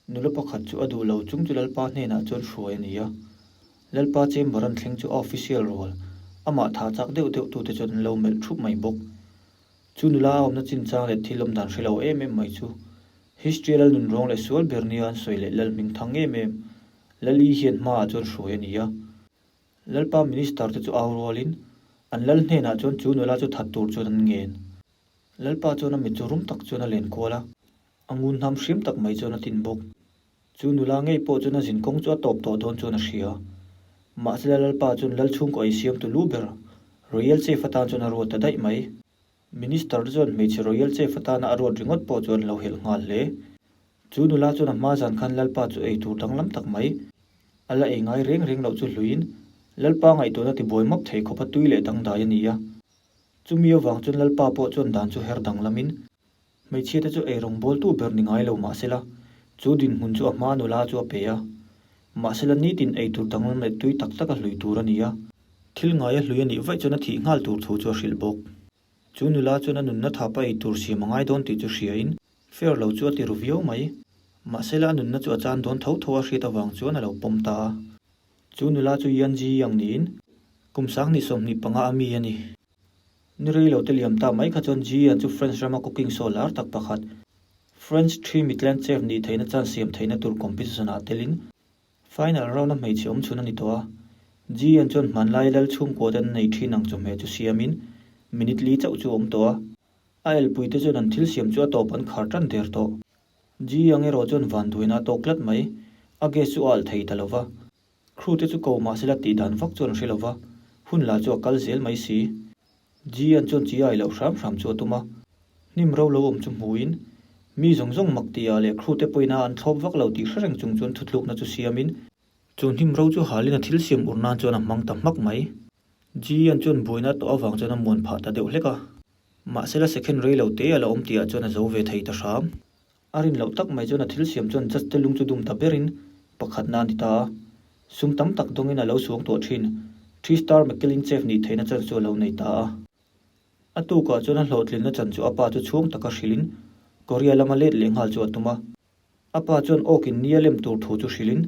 Nula pakhat chu a duh lo chung chu Lalpa hnenah chuan hruai a ni a. Lalpa chamber an thleng chu a official rual, amah tha chak deuh deuh tute chuan an lo melh thup mai bawk. Chu nula a awmna chinchang leh thil awm dan hre lo em em mai chu History a lal nun rawng leh sual ber nia an sawi leh lal hming thang em em Lali hian hmaah chuan hruai a ni a. Lalpa minister te chu au rualin an lal hnenah chuan chu nula chu that tur chuan an ngen. Lalpa chuan a mit chu rum tak chuan a len kual a, a ngun hnam hriam tak mai chuan a tin bawk. Chu nula ngei pawh chuan a zin kawng chu a tawp tawh dawn chuan a hria. Mahsela Lalpa chuan lal chhungkaw ei siamtu lu ber Royal Chief atan chuan a ruat ta daih mai. Minister te chuan hmeichhe Royal Chief atana a ruat ringawt pawh chu an lo helh nghal hle. Chu nula chuan a hma zan khan Lalpa chu ei tur danglam tak mai a la ei ngai reng reng loh chu hluiin Lalpa ngaihtuahna tibuai map thei khawpa tui leh dangdai a ni a. Chumi avang chuan Lalpa pawh chuan dan chu her danglamin Hmeichhia te chu ei rawngbawltu ber ni ngai lo mahsela, chu dinhmun chu a hma nula chu a pe a. Mahsela nitin ei tur danglam leh tui tak tak a hlui tur a ni a. Thil ngai a hlui a nih vaih chuan a thih nghal tur thu chu a hrilh bawk. Chu nula chuan a nunna thapa ei tur siam a ngai dawn tih chu hriain fair lo chu a ti ru viau mai. Mahsela a nunna chu a chan dawn tho tho a hriat avang chuan a lo pawm ta a. Chu nula chu Yan Ji Yang niin kum 2025 a mi a ni. Ni rei lo te liam ta mai kha chuan Gian chu French rama cooking show lar tak pakhat, French Three Michelin Chef nih theihna chance siam theihna tur competition ah telin final round a hmeichhe awm chhun a ni tawh a. Gian chuan hmanlai lal chhungkua te an nei thin ang chawhmeh chu siamin minute li chauh chu a awm tawh a. A elpui te chuan an thil siam chu a tawp an khar tan der tawh. Gian erawh chuan vanduaina a tawk tlat mai, a gas chu a alh thei ta lo va. Crew te chu ko mahsela tih dan vak chuan a hre lova, hun lah chu a kal zel mai si. Gian chuan chi ai loh hram hram chu a tum a, hnim ro lo awm chu hmuin, mi zawng zawng mak tih ah leh crew te pawhin a an thlawp vak lo tih hre reng chung chuan thutlukna chu siamin, chu hnim ro chu halin a thil siam ur nan chuan a hmang ta hmak mai. Gian chuan buaina a tawh avang chuan a muan phah ta deuh hlek a, mahsela second rei lo te a la awm tih ah chuan a zo ve thei ta hram. A rin loh tak mai chuan a thil siam chuan judge te lung chu dum ta berin pakhatna a ni ta a. Sum tam tak dawngin a lo suang tawh thin. Three star Michelin chef nih theihna chan chu a lo nei ta a. A tukah chuan a hlawhtlinna chan chu a pa chu chhuang taka hrilhin Korea lama let leh nghal chu a tum a. A pa chuan awkin ni a lem tur thu chu hrilhin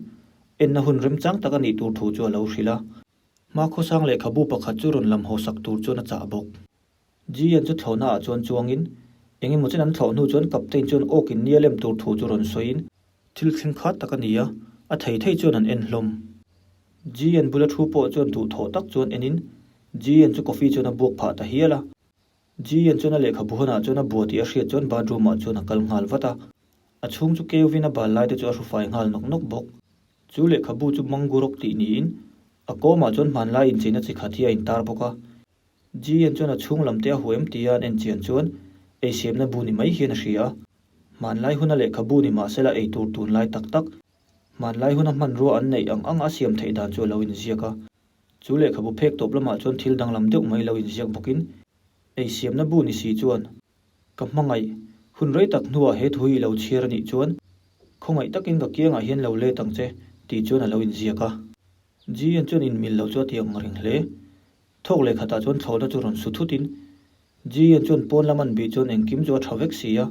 enna hun remchang tak a nih tur thu chu a lo hrilh a. Hmakhawsang lehkhabu pakhat chu rawn lam hawsak tur chuan a chah bawk. Gian chu thlawhna ah chuan chuangin, eng emaw chen an thlawh hnu chuan Captain chuan awkin nia lem tur thu chu rawn sawiin, thil thleng khat tak a ni a, a thei thei chuan an en hlawm. Gian bula thu pawh chuan duhthawh tak chuan enin, Gian chu coffee chuan a buak phah ta hial a. Gian chuan a lehkhabu hawnah chuan a bua tih a hriat chuan bathroom ah chuan a kal nghal vat a. A chhung chu keuvin a bal lai te chu a hrufai nghal nawk nawk bawk. Chu lehkhabu chu Mangurok tih niin, a kawmah chuan hmanlai incheina chi khat hi a intar bawk a. Gian chuan a chhung lam te a huam tia an en chian chuan ei siamna bu ni mai hian a hria a. Hmanlai huna lehkhabu ni mahsela ei tur tunlai tak tak, hmanlai huna hmanrua an neih ang ang a siam theih dan chu a lo inziak a. Chu lehkhabu phek tawp lamah chuan thil danglam deuh mai lo inziak bawkin ei siamna bu ni si chuan ka hmangaih hun rei tak hnuah he thu hi i lo chhiar a nih chuan khawngaih takin ka kiangah hian lo let ang che tih chuan a lo inziak a. Gian chuan inmil lo chu a ti ang reng hle. Thawk leh khatah chuan thlawhna chu rawn su thutin Gian chuan pawn lam an bih chuan engkim chu a tha vek si a,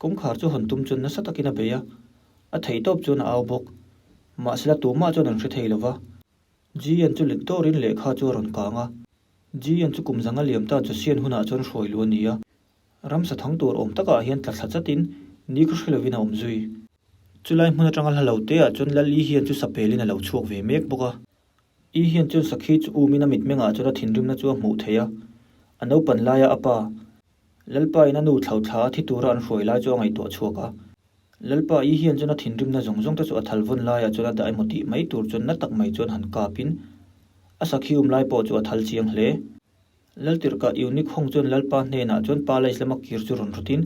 kawngkhar chu hawn tum chuan nasa takin a bei a, a theihtawp chuan a au bawk. Mahsela tumah chuan an hre thei lo va. Gian chu let dawrin lehkha chu a rawn kang a. Gian chu kum zanga liam ta Josian hunah chuan hruai luh a ni a, ramsa thang tur awm takah hian tla thla chatin nikhaw hre lovin a awm zui. Chulai hmun atanga hla lo teah chuan Lali hian chu sapelin a lo chhuak ve mek bawk a. I hian chuan sakhi chu umin a mitmengah chuan a thinrimna chu a hmuh theih a, a naupan laia a pa, Lalpa in a nu thlauthla a thi tura an hruai lai chu a ngaihtuah chhuak a. Lalpa i hian chuan a thinrimna zawng zawng te chu a thal vawn laiah chuan a dah emaw tih mai tur chuan na tak mai chuan han kapin a sakhi um lai pawh chu a thal chiang hle. Laltirhkah Eunik Hong chuan Lalpa hnenah chuan Palace lama kir chu rawn rawtin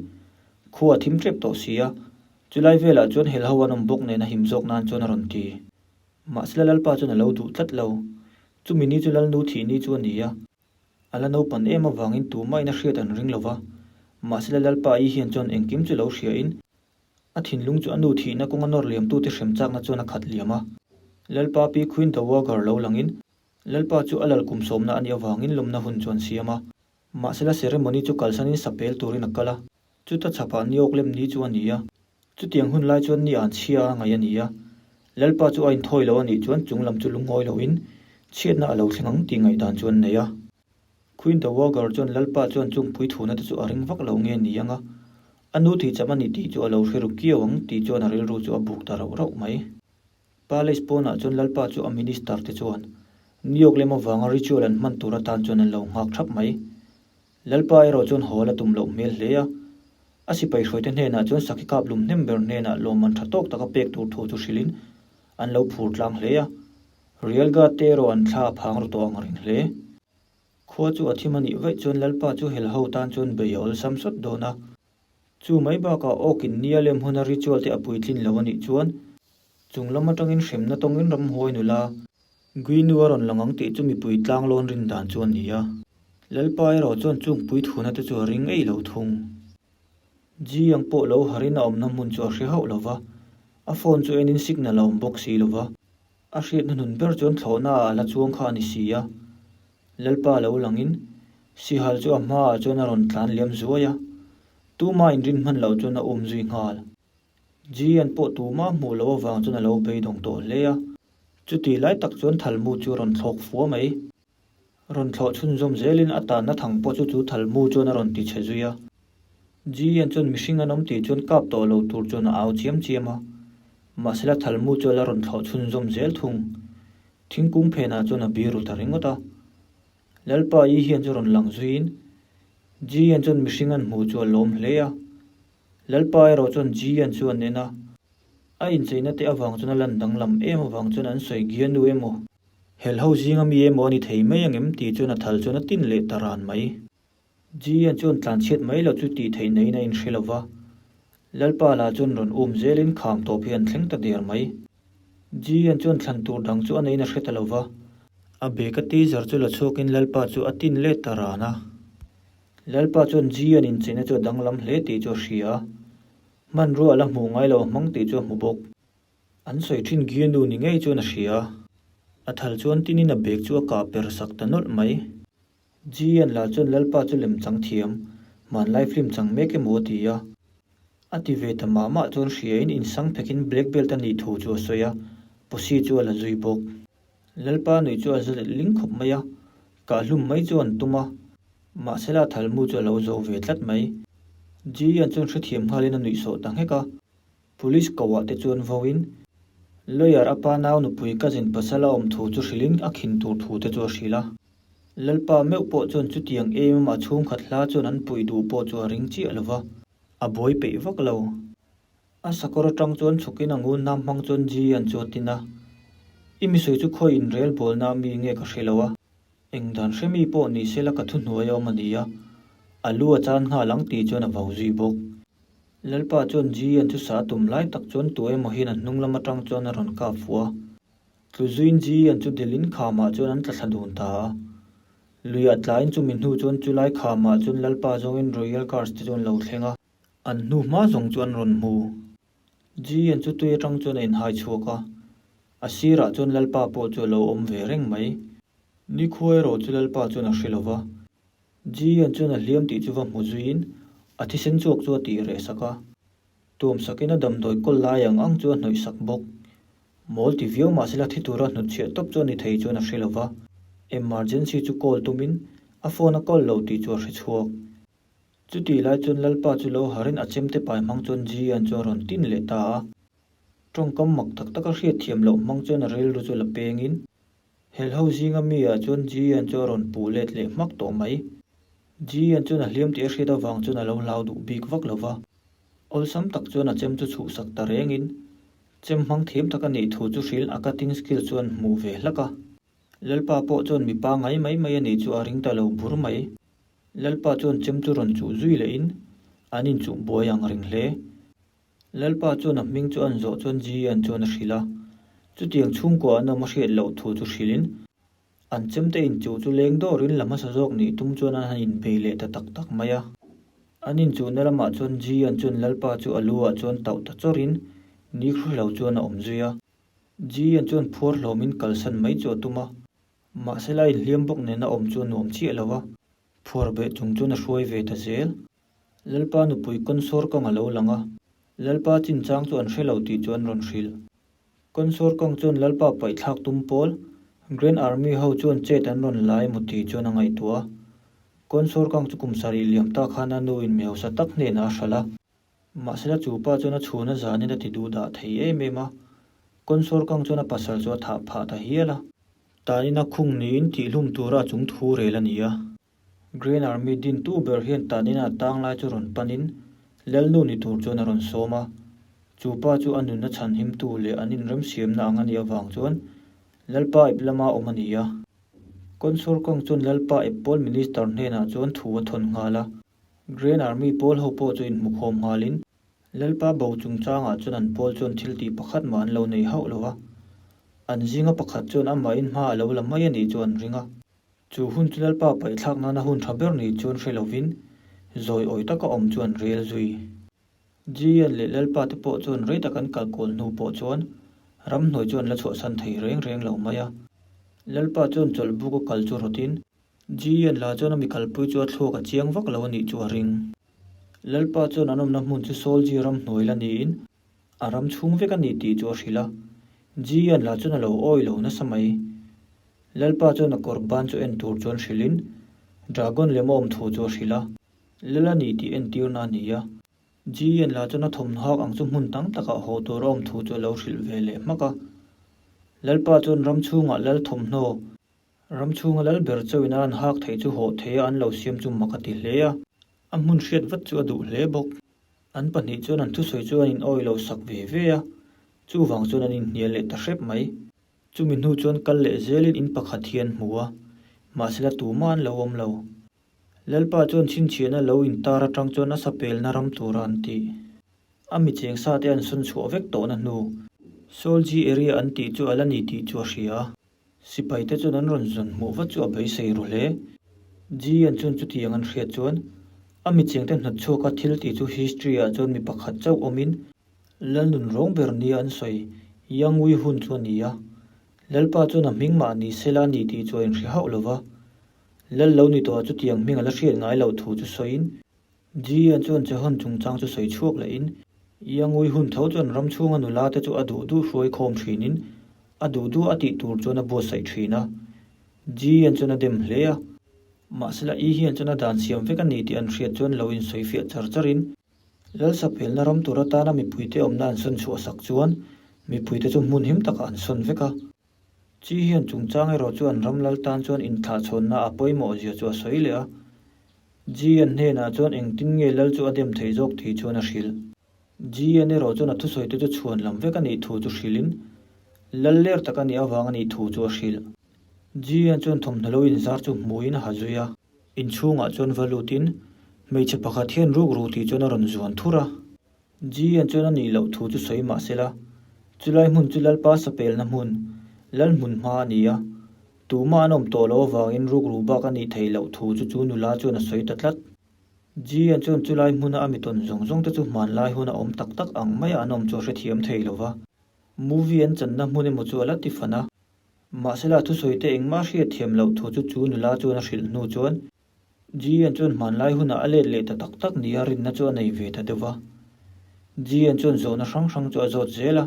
khua a thim tep tawh si a, chulai velah chuan helho an awm bawk nen a him zawk nan chuan a rawn ti. Mahsela Lalpa chuan a lo duh tlat lo. Chumi ni chu Lalnu thih ni chu a ni a. A la naupan em avangin tumahin a hriat an ring lo va. Mahsela Lalpa i hian chuan engkim chu lo hriain a thinlung chu a nu thihna kawnga nawr liamtute hrem chakna chuan a khat liam a. Lalpa pi Queen Dowager lo langin Lalpa chu a lal kum sawmna a nih avangin lawmna hun chu an siam a. Mahsela ceremony chu kalsanin sapel turin a kal a. Chuta chhapah ni awk lem ni chu a ni a. Chutiang hun lai chuan ni an chhia a ngaih a ni a, Lalpa chu a inthawi lo a nih chuan chung lam chu lungawi loin chhiatna a lo thleng ang tih ngaihdan chu an nei a. Queen Dowager chuan Lalpa chuan chung puithuna te chu a ring vak lo nge ni ang a, a nu thihcham a ni tih chu a lo hre ru kiau ang tih chuan a rilru chu a buk ta rauh rauh mai. Palace pawnah chuan Lalpa chu a minister te chuan New York lem avanga ritual an hman tur atan chuan an lo nghak thap mai. Lalpa erawh chuan haw la tum loh hmel hle a, a sipai hruaite hnenah chuan sakhi kap lum hnem ber hnenah lawmman tha tawk taka pek tur thu chu hrilhin an lo phur tlang hle a. Real Guard te erawh an thla a phang ru tawh ang reng hle. Khua chu a thim a nih vaih chuan Lalpa chu hel ho tan chuan bei a awlsam sawt dawn a. Chu mai bakah awkin nia lem huna ritual te a puitlin lo a nih chuan chung lam atangin hremna tawngin ramhuai nula Guinu a rawn lang ang tih chu mipui tlang lawn rin dan chu a ni a. Lalpa erawh chuan chung puithuna te chu a ring ei lo thung. Ji ang pawh lo harin a awmna hmun chu a hre hauh lo va, a phone chu enin signal a awm bawk si lo va, a hriatna hnun ber chuan thlawhna ah a la chuang kha a ni si a. Lalpa lo langin Sihal chu a hmaah chuan a rawn tlan liam zuai a, tuma inrin hman loh chuan a um zui nghal. Ji an pawh tuma hmuh loh avang chuan a lo beidawng tawh hle a, chuti lai tak chuan Thalmu chu a rawn thlawk fua mai. Rawn thlawh chhunzawm zelin a tanna thang pawh chu chu Thalmu chuan a rawn ti chhe zui a. Ji an chuan mihring an awm tih chuan kap tawh lo tur chuan a au chiam chiam a, mahsela Thalmu chu a la rawn thlawh chhunzawm zel thung. Thingkung phenah chuan a biru ta ringawt a, Lalpa i hian chu rawn lang zuiin Jian chuan mihring an hmuh chu a lawm hle a. Lalpa erawh chuan Jian chu an en a, a incheina te avang chuan a lan danglam em avang chuan an sawi Gianu emaw, helho zinga mi emaw a ni thei mai angem tih chuan a thal chuan a tin leh ta ran mai. Jian chuan tlanchhiat mai lo chu tih theih neiin a inhre lo va, Lalpa lah chuan rawn um zelin kham tawp hi an thleng ta der mai. Jian chuan thlan tur dang chu a neiin a hre ta lo va. A bag a teaser chu la chhuakin Lalpa chu a tin let ta ran a. Lalpa chuan Jian incheina chu a danglam hle tih chu a hria a, hmanrua a la hmuh ngai lo a hmang tih chu a hmu bawk. An sawi thin Gianu ni ngei chuan a hria a, a thal chuan tinin a bag chu a kah per sak ta nawlh mai. Jian lah chuan Lalpa chu lem chang thiam, hmanlai film chang mek emaw a ti a. A ti ve ta mah mah chuan hriain insang phekin black belt a nih thu chu a sawi a, posi chu a la zui bawk. Lalpa nuih chu a za let ling khawp mai a, kahhlum mai chu an tum a, mahsela thalmu chu a lo zo ve tlat mai. Jian chuan hrethiam nghalin a nuih sawh ta nghek a. Police koh ah te chuan vauin lawyer a pa nau nupui cousin pasal a awm thu chu hrilhin a khin tur thu te chu a hrilh a. Lalpa meuh pawh chuan chutiang em ama chhungkhat hla chuan an puih duh pawh chu a ring chiah lo va, a buai peih vak lo. A sakawr atang chuan chhukin a ngun hnam hmang chuan Ji an chu a tin a, I misawi chu khawi inrel bawlna mi nge ka hre lo a, eng dan hre mi pawh ni sela ka thuhnuai a awm a ni a, a lu a chan nghal ang tih chuan a vau zui bawk. Lalpa chuan Ji an chu sa tum lai tak chuan tu emaw hian a hnung lam atang chuan a rawn kap fuh a. Tlu zuiin Ji an chu delin khamah chuan an tla thla dun ta a. Luiah tlain chumi hnu chuan chulai khamah chuan Lalpa zawngin Royal Guards te chu an lo thleng a. An hnu hma zawng chu an rawn hmu. Ji an chu tui atang chuan a inhai chhuak a. A sirah chuan Lalpa pawh chu a lo awm ve reng mai. Nikhua erawh chu Lalpa chuan a hre lo va. Ji-an chuan a hliam tih chu va hmu zuiin a thisen chhuak chu a tih reh sak a, tuam sakin a damdawi kawl lai ang ang chu a hnawih sak bawk. Mawl ti viau mahse la thi tura hnutchhiah tawp chu a ni thei chuan a hre lo va, emergency chu call tumin a phone a call lo tih chu a hre chhuak. Chutih lai chuan Lalpa chu lo harin a chemte pai hmang chuan Ji-an chu a rawn tin leh ta a. Tawngkam mak tak tak a hriatthiam loh hmang chuan a rilru chu la pengin Helho zinga mi ah chuan Ji-an chu a rawn puh let leh hmak tawh mai. Ji-an chuan a hliam tih a hriat avang chuan a lo hlau duh bik vak lo va. Awlsam tak chuan a chem chu chhuhsak ta rengin chem hmang thiam tak a nih thu chu hrilh a cutting skill chuan hmuh ve hlak a. Lalpa pawh chuan mipa ngai mai mai a nih chu a ring ta lo bur mai. Lalpa chuan chem chu rawn chuh zui lehin an inchuh buai ang reng hle. Lalpa chuan a hming chu an zawh chuan Ji-an chuan a hrilh a, chutiang chhungkua an awm a hriat loh thu chu hrilhin an chemte inchuh chu leng dawrin la hmasa zawk nih tum chuan an han inbei leh ta tak tak mai a. An inchuhna lamah chuan Ji-an chuan Lalpa chu a lu ah chuan tauh ta chawrin ni hru lo chuan a awm zui a. Ji-an chuan phuar hlawmin kalsan mai chu a tum a, mahse la inhliam bawk nena awm chu a nuam chiah lo a, phuar beh chung chuan a hruai ve ta zel. Lalpa nupui kawnsawr kang a lo lang a. Lalpa chinchang chu an hre lo tih chu an rawn hrilh. Kawnsawr kawng chuan Lalpa paihthlak tum pawl, Grand Army ho chuan chet an rawn la emaw tih chuan a ngaihtuah a. Kawnsawr kang chu kum sarih liam ta khan a nu in mi hausa tak hnenah a hralh a. Mahsela chu pa chuan a chhuna zanin a ti duh dah thei em em a. Kawnsawr kang chuan a pasal chu a thah phah ta hial a. Tanina khung niin tihhlum tura a chung thu rel a ni a. Grand Army dintu ber hian tanina tang lai chu rawn panin Lalnu ni tur chuan a rawn sawm a. Chu pa chu a nunna chhanhimtu leh an inremsiamna ang a nih avang chuan Lalpa ep lama awm a ni a. Kawnsawr kawng chuan Lalpa ep pawl Minister hnenah chuan thu a thawn nghal a. Grand Army pawl ho pawh chu inhmukhawm nghalin Lalpa bo chungchangah chuan an pawl chuan thil tih pakhat mah an lo nei hauh lo a. An zinga pakhat chuan amahin hma a lo la mai a nih chu an ring a. Chu hun chu Lalpa paihthlak nana hun tha ber ni chuan hre lovin zawi awi taka awm chu an rel zui. Jian leh Lalpa te pawh chuan rei tak an kal kawl hnu pawh chuan ramhnuai chu an la chhuahsan thei reng reng lo mai a. Lalpa chuan chawlh buk a kal chu rawtin Jian la chuan a mi kalpui chu a thluak a chiang vak lo a nih chu a ring. Lalpa chuan an awmna hmun chu Sawlji ramhnuai la niin a ram chhung vek a ni tih chu a hrilh a. Jian la chuan a lo awi lo nasa mai. Lalpa chuan a kawr ban chu en tur chuan hrilhin Dragon lem a awm thu chu a hrilh a, Lal a ni tih entirna a ni a. Ji-en lah chuan a thawmhnaw hak ang chu hmun tam takah haw tur a awm thu chu a lo hrilh ve leh hmak a. Lalpa chuan ram chhungah lal thawmhnaw, ram chhunga lal ber chauhin a an hak theih chu haw theia an lo siam chu mak a ti hle a, a hmun hriat vat chu a duh hle bawk. An pahnih chuan an thusawi chu an in awih lo sak ve ve a, chuvang chuan an inhnial leh ta hrep mai. Chumi hnu chuan kal leh zelin in pakhat hi an hmu a, mahsela tumah an lo awm lo. Lalpa chuan chhinchhiahna lo intar atang chuan a sapelna ram tura an ti. A mi cheng sa te an sawn chhuah vek tawhna hnu, Solji area an tih chu a la ni tih chu a hria a. Sipai te chuan an rawn zawn hmuh vat chu a beisei ru hle. Ji-an chuan chutiang an hriat chuan, a mi chengte hnawtchhuaka thil tih chu history ah chuan mi pakhat chauh awmin, Lalnun rawng ber nia an sawi, Yang Wui hun chu a ni a. Lalpa chuan a hming mah ni sela a ni tih chu a inhre hauh lo va. Lal lo ni tawhah chutiang hming a la hriat ngai loh thu chu sawiin, Ji-an chuan Chehawn chungchang chu sawi chhuak lehin, Yang Wui hun tho chuan ram chhunga nula te chu a duh duh hruai khawm thinin, a duh duh a tih tur chuan a buatsaih thin a. Ji-an chuan a dem hle a. Mahsela I hian chuan a dan siam vek a ni tih an hriat chuan lo insawifiah char charin, Lalsaphelna ram tur atana mipuite awmna an sawn chhuah sak chuan mipuite chu hmun him takah an sawn vek a. Chi hian chungchang erawh chu an ram lal tan chuan inthlahchhawnna a pawimawh zia chu a sawi leh a. Ji-an hnenah chuan engtin nge lal chu a dem theih zawk tih chuan a hrilh. Ji-an erawh chuan a thusawite chu chhuan lam vek a nih thu chu hrilhin lal ler tak a nih avang a nih thu chu a hrilh. Ji-an chuan thawmhnaw lo inzar chu hmuhin a ha zui a. Inchhungah chuan va lutin hmeichhe pakhat hian ruk ruk tih chuan a rawn zuan thur a. Ji-an chuan a nih loh thu chu sawi mah se la, chulai hmun chu Lalpa sapelna hmun, Lal hmun hma a ni a. Tumah an awm tawh loh avangin ruk ruk bak a nih theih loh thu chu chu nula chuan a sawi ta tlat. Ji-an chuan chulai hmuna a mi tawn zawng zawng te chu hmanlai huna awm tak tak ang maia an awm chu a hrethiam thei lo va. Movie an channa hmun emaw chu a la ti fan a. Mahsela thusawite engmah hriat thiam loh thu chu chu nula chuan a hrilh hnu chuan Ji-an chuan hmanlai hunah a let leh ta tak tak nia rinna chu a nei ve ta deuh va. Ji-an chuan zawhna hrang hrang chu a zawt zel a.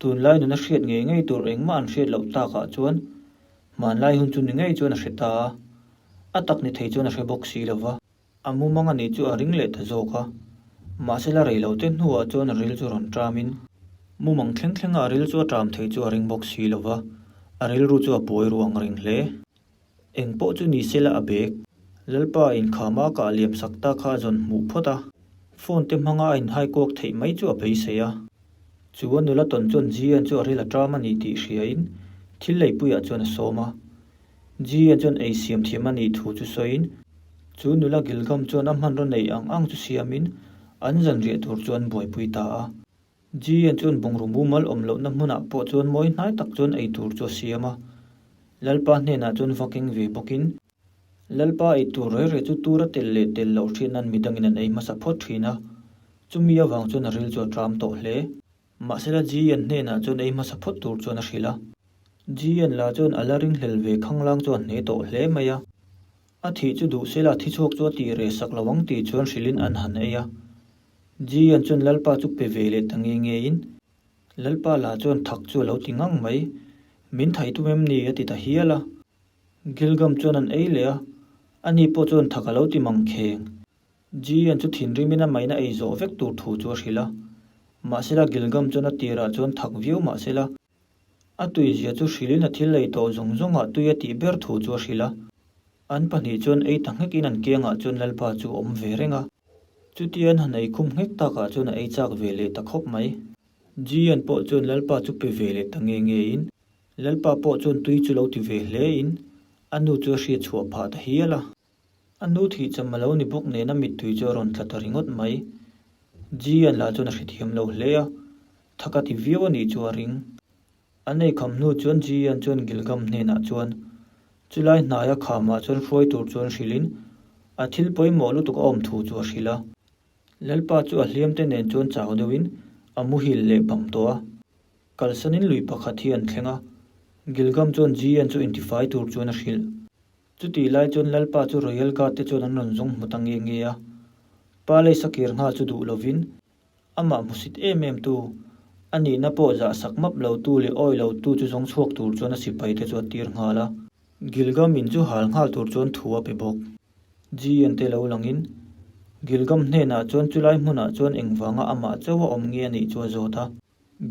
Tunlai nuna hriat ngei ngei tur engmah an hriat loh takah chuan hmanlai hun chu ni ngei chuan a hre ta a, a tak ni thei chuan a hre bawk si lo va. A mumang a nih chu a ring leh ta zawk a, mahse la rei lo te hnuah chuan a ril chu rawn ṭamin mumang thleng thlenga a ril chu a ṭam thei chu a ring bawk si lo va, a rilru chu a buai ru ang reng hle. Eng pawh chu ni sela a bek. Lalpa inkhama kah liam sak ta kha a zawn hmuh phawt a, phone te hmanga a inhai kuak theih mai chu a beisei a. Chu a nula tawn chuan Jian chu a ril a ṭam a ni tih hriain thil leipuiah chuan a sawm a. Ji-a chuan ei siam thiam a nih thu chu sawiin, chu nula Gilgam chuan a hmanraw neih ang ang chu siamin an zanriah tur chu an buaipui ta a. Ji-a chuan bungraw mumal awm lohna hmunah pawh chuan mawi hnai tak chuan ei tur chu a siam a. Lalpa hnenah chuan va keng ve bawkin, Lalpa ei tur rei rei chu tura tel leh tel loh hriat nan midangin an ei hmasa phawt thin a, chumi avang chuan a ril chu a ṭam tawh hle. Mahsela Ji-an hnenah chuan ei hmasa phawt tur chuan a hrilh a. Ji-an lah chuan a la ringhlel ve khanglang chu a hne tawh hle mai a. A thih chu duh sela thi chhuak chu a tih reh sak lo ang tih chuan hrilhin an han ei a. Ji-an chuan Lalpa chu pe ve leh ta nge ngein, Lalpa lah chuan thak chu a lo ti ngang mai. Min thai tum em ni? a ti ta hial a. Gilgam chuan an ei leh a, ani pawh chuan thak a lo ti mang kheng. Ji-an chu thinrimin a maina ei zawh vek tur thu chu a hrilh a. Mahsela Gilgam chuan a tirah chuan thak viau mahsela, a tuizia chu hrilhin a thil ei tawh zawng zawngah tui a tih ber thu chu a hrilh a. An pahnih chuan ei ta nghekin an kiangah chuan Lalpa chu a awm ve reng a. Chutia an han ei khum nghek takah chuan a ei chak ve leh ta khawp mai. Ji-an pawh chuan Lalpa chu pe ve leh ta nge ngein, Lalpa pawh chuan tui chu lo ti ve hlein a nu chu a hriat chhuah phah ta hial a. A nu thih cham a lo ni bawk nen a mittui chu a rawn tla ta ringawt mai. Ji-an lah chuan a hrethiam lo hle a, thak a ti viau a nih chu a ring. An ei kham hnu chuan Ji-an chuan Gilgam hnenah chuan chulai hnaia khamah chuan hruai tur chuan hrilhin a thil pawimawh lutuk a awm thu chu a hrilh a. Lalpa chu a hliamte nen chuan chau deuhin a muhil leh bam tawh a. Kalsanin lui pakhat hi an thleng a, Gilgam chuan Ji-an chu intifai tur chuan a hrilh. Chutih lai chuan Lalpa chu Royal Guard te chuan an rawn zawng hmu ta nge nge a. Pa lei sakir nghal chu duh lovin amah hmusit em em tu, a nihna pawh zah sak map lo tu leh awi lo tu chu zawng chhuak tur chuan a sipai te chu a tir nghal a. Gilgam in chu hal nghal tur chuan thu a pe bawk. GN te lo langin Gilgam hnenah chuan chulai hmunah chuan engvanga amah chauh a awm nge a nih chu a zawt a.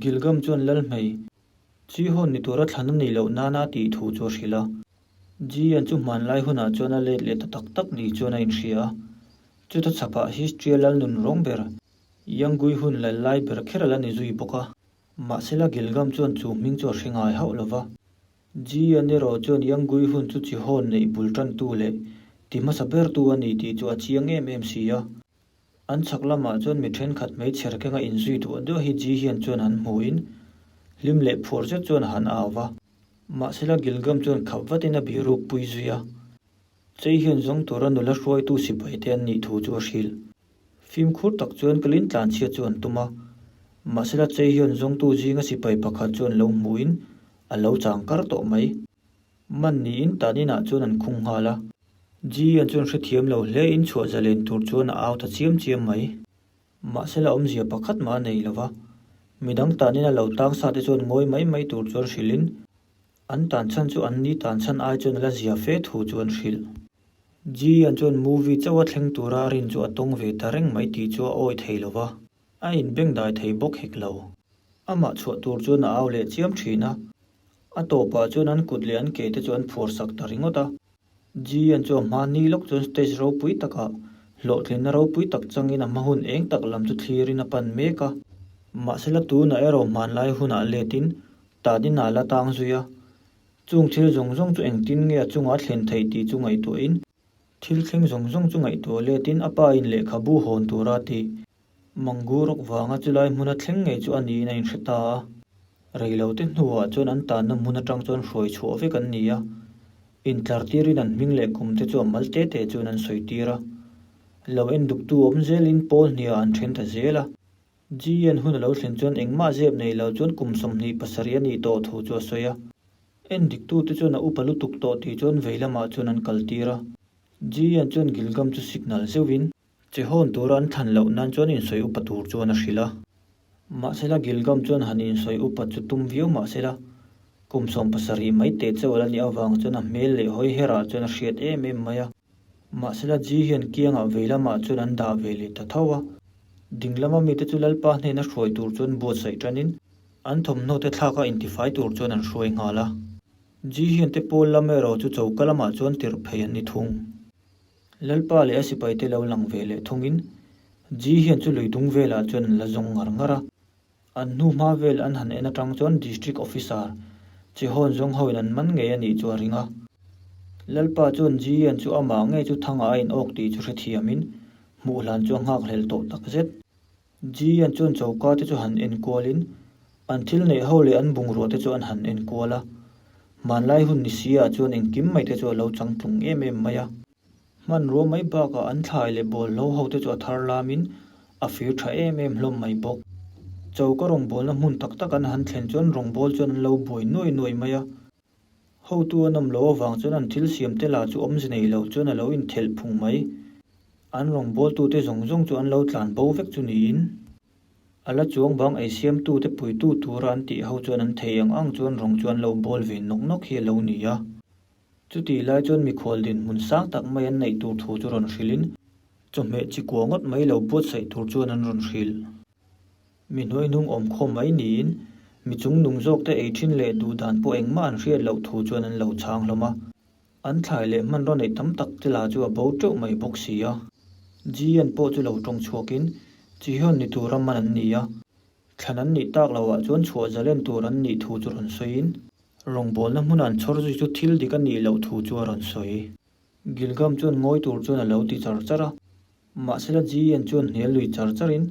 Gilgam chuan Lalhmei, Chi hawn ni tura thlan a nih loh nana tih thu chu a hrilh a. Ji-an chu hmanlai hunah chuan a let leh ta tak tak ni chuan a inhria a. Chuta chhapah Histria lal nun rawng ber, Yangui hun lal lai ber kher a la ni zui bawk a. Mahsela Gilgam chuan chu hming chu a hre ngai hauh lo va. Ji-an erawh chuan Yangui hun chu chi hawn neih bul tantu leh ti hmasa bertu a ni tih chu a chiang em em si a. An chhak lamah chuan mi thenkhat hmeichher kenga inzui duah duah hi Ji hian chuan han hmuhin hlim leh phuar zet chuan a han au va. Mahsela Gilgam chuan khap vatin a bih ruk pui zui a. Chei hian zawng tura nula hruaitu sipai te an nih thu chu a hrilh. Fimkhur tak chuan kalin tlanchhia chu an tum a. Mahsela Chei hian zawngtu zinga sipai pakhat chuan lo hmuhin a lo chang kar tawh mai. Man niin tan inah chuan an khung nghal a. Ji-an chuan hrethiam lo hle in chhuah zalen tur chuan a au ta chiam chiam mai. Mahsela awmzia pakhat mah a nei lo va. Midang tan ina lo tang sa te chuan ngawi mai mai tur chuan hrilhin an tan chhan chu an ni tan chhan ai chuan a la zia fe thu chu an hrilh. Ji-an chuan movie chauha thleng tura a rin chu a tawng ve ta reng mai tih chu a awi thei lo va. A inbengdai thei bawk hek lo. Amah chhuah tur chuan a au leh chiam thin a. A tawpah chuan an kut leh an ke te chu an phuar sak ta ringawt a. Ji-an chu a hma ni lawk chuan stage ropui takah hlawhtlinna ropui tak changin a hma hun eng tak lam chu thlirin a pan mek a. Mahsela tunah erawh hmanlai hunah letin tanin a la tang zui a. Chung thil zawng zawng chu engtin nge a chungah a thlen theih tih chu ngaihtuahin thil thleng zawng zawng chu ngaihtuah letin a pa in lehkhabu hawn tura tih Mangu rawk vanga chulai hmuna thleng ngei chu a niin a inhre ta a. Reilote hnuah chuan an tanna hmun atang chuan hruai chhuah vek an ni a. Intlar tirin an hming leh kum te chu a mal te te chuan an sawi tir a. Lo en duktu awm zelin pawl hniah an then ta zel a. GN hun a lo thlen chuan engmah zep nei lo chuan kum 27 a nih tawh thu chu a sawi a. En diktute chuan a upa lutuk tawh tih chuan vei lamah chuan an kal tir a. GN chuan Gilgam chu signal zeuhin. Che hawn tura an thlan loh nan chuan insawi upa tur chuan a hrilh a. Mahsela Gilgam chuan han insawi upa chu tum viau mahsela kum 70 mai teh chauh ala nih avang chuan a hmel leh hawi herah chuan a hriat em em mai a. Mahsela Ji hian kiangah vei lamah chuan an dah ve leh ta tho a. Ding lama mite chu Lalpa hnena hruai tur chuan buatsaih tanin an thawmhnaw te thlaka intifai tur chuan an hruai nghal a. Ji hian te pawl lam erawh chu choka lamah chuan tirh phei an ni thung. Lalpa leh a sipaite lo lang ve leh thungin Ji hian chu lui dung velah chuan an la zawng ngar ngar a. An hnu hma vel an han en atang chuan District Officer che hawn zawng hoin an man ngei a nih chu a ring a. Lalpa chuan Ji hian chu amah ngei chu thangah a inawk tih chu hrethiamin hmuh hlan chu a nghakhlel tawh takzet. Ji-an chuan choka te chu han enkualin an thil neih ho leh an bungrua te chu an han enkual a. Hmanlai hun ni si ah chuan engkim mai te chu a lo changtlung em em mai a. Hmanrua mai bakah an thlai leh bawlhlo ho te chu a thar lamin a fir tha em em hlawm mai bawk. Choka rawngbawlna hmun tak tak an han thlen chuan rawngbawl chuan an lo buai nuai nuai mai a. Hotu an awm loh avang chuan an thil siam te lah chu awmze nei lo chuan a lo inthelh phung mai. An rawngbawltute zawng zawng chu an lo tlan bo vek chu niin, a la chuang bang ei siamtute puitu tura an tih ho chuan an thei ang ang chuan rawng chu an lo bawl ve nawk nawk hi a lo ni a. Chutih lai chuan mikhual dinhmun sang tak mai an neih tur thu chu rawn hrilhin, chawhmeh chi kua ngawt mai lo buatsaih tur chuan an rawn hrilh. Mi hnuaihnung awm khawm mai niin, mi chungnung zawkte ei thin leh duh dan pawh engmah an hriat loh thu chuan an lo chhang hlawm a. An thlai leh hmanraw neih tam tak te la chu a bo teuh mai bawk si a. Jian pawh chu lo tawng chhuakin Chihion ni tura man an ni a, thlan an nih tak loh ah chuan chhuah zalen tur an nih thu chu rawn sawiin, rawngbawlna hmuna an chhawr zui chu thil dik a nih loh thu chu a rawn sawi. Gilgam chuan ngawi tur chuan a lo ti char char a, Mahsela Jian chuan hnial lui char charin,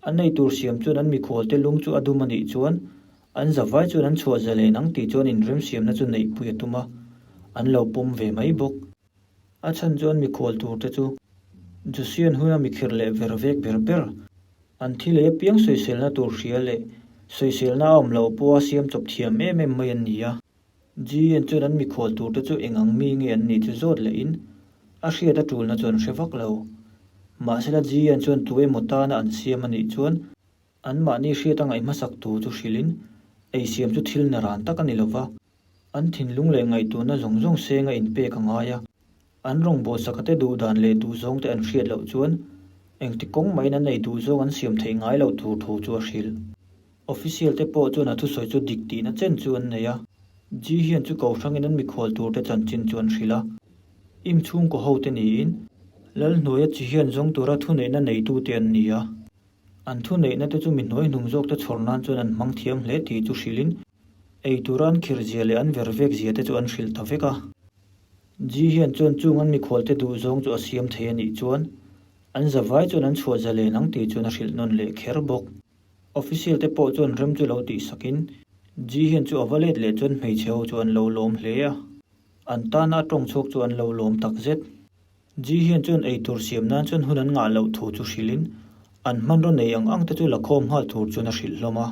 An ei tur siam chuan an mikhualte lung chu a dum a nih chuan an zavai chuan an chhuah zalen ang tih chuan inremsiamna chu neihpui a tum a, an lo pawm ve mai bawk. A chhan chuan mikhual turte chu Josian huna mikhirh leh ver vek ber ber, an thi lei apiang sawiselna tur hria leh sawiselna a awm loh pawha siam chawp thiam em em mai an ni a. Jian chuan an mikhual turte chu eng ang mi nge an nih chu zawt lehin a hriat a tulna chu an hre vak lo. Mahsela Jian chuan tu emaw tana an siam a nih chuan anmahni hriat a ngaih hmasak tu chu hrilhin ei siam chu thil na ran tak a ni lova, an thinlung leh ngaihtuahna zawng zawng seng a inpek a ngai a. An rawngbawlsaka te duh dan leh duhzawng te an hriat loh chuan engti kawng maiin an ei duhzawng an siam theih ngai loh tur thu chu a hrilh. Official te pawh chuan a thusawi chu dik tihna chen chu an nei a. Ji hian chu ko hrangin an mikhual tur te chanchin chu an hrilh a. Im chhungkaw ho te niin Lalhnuaia chi hian zawng tura thuneihna neitute an ni a. An thuneihna te chu mi hnuaihnung zawk te chhawr nan chuan an hmang thiam hle tih chu hrilhin ei tura an khirh zia leh an ver vek zia te chu an hrilh ta vek a. Ji hian chuan chung an mikhualte duh zawng chu a siam thei a nih chuan an zavai chuan an chhuah zalen ang tih chuan a hrilh nawn leh kher bawk. Official te pawh chuan rem chu lo tih sakin Ji hian chu a va let leh chuan hmeichhe ho chu an lo lawm hle a, an tana a tawng chhuak chu an lo lawm tak zet. Ji hian chuan eitur siam nan chuan hun an ngah loh thu chu hrilhin an hmanraw nei ang ang te chu la khawm nghal tur chuan a hrilh hlawm a.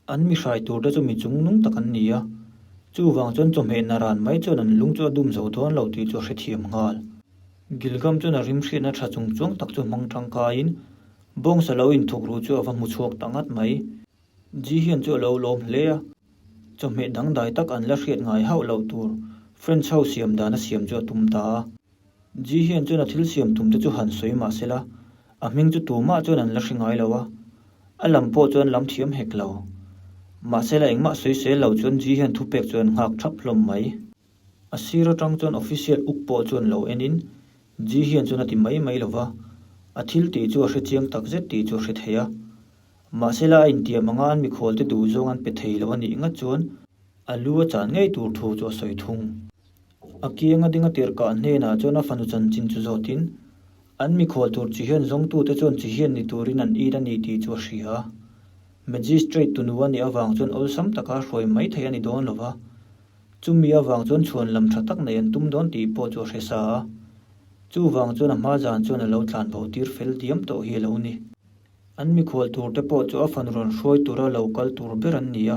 An mi hrai tur te chu mi chung nung tak an ni a, chuvang chuan chawhmeh naran mai chuan an lung chu a dum zo dawn lo tih chu a hrethiam nghal. Gilgam chuan a rim hriatna tha chung chuang tak chu hmang tangkaiin bawngsa lo inthuk ruh chu a va hmu chhuak ta ngat mai. Ji hian chu a lo lawm hle a, chawhmeh dangdai tak an la hriat ngai hauh loh tur French ho siam dan a siam chu a tum ta a. Ji hian chuan a thil siam tum te chu han sawi mah se la, a hming chu tumah chuan an la hre ngai lo a, a lam pawh chuan lam thiam hek lo. Mahse la engmah sawi sel lo chuan Ji hian thupek chu an nghak thap hlawm mai. A sir atang chuan official uk pawh chuan lo en in Ji hian chuan a ti mai mai lo va, a thil tih chu a hre chiang tak zet tih chu a hre thei a. Mahse la a intiam anga an mikhual te duh zawng an pe thei lo a nih ngat chuan a lu a chan ngei tur thu chu a sawi thung. A kianga ding a tirhkah hnenah chuan a fanu chanchin chu zawtin, an mikhual tur chi hian zawngtute chuan chi hian ni turin an it a ni tih chu a hria a. Magistrate tunu a nih avang chuan awlsam taka hruai mai theih a ni dawn lo va, chumi avang chuan chhuan lam tha tak nei an tum dawn tih pawh chu a hre sa a. Chuvang chuan a hma zan chuan a lo tlan bo tir fel diam tawh hi a lo ni. An mikhual turte pawh chu a fanu rawn hruai tura lo kal tur ber an ni a.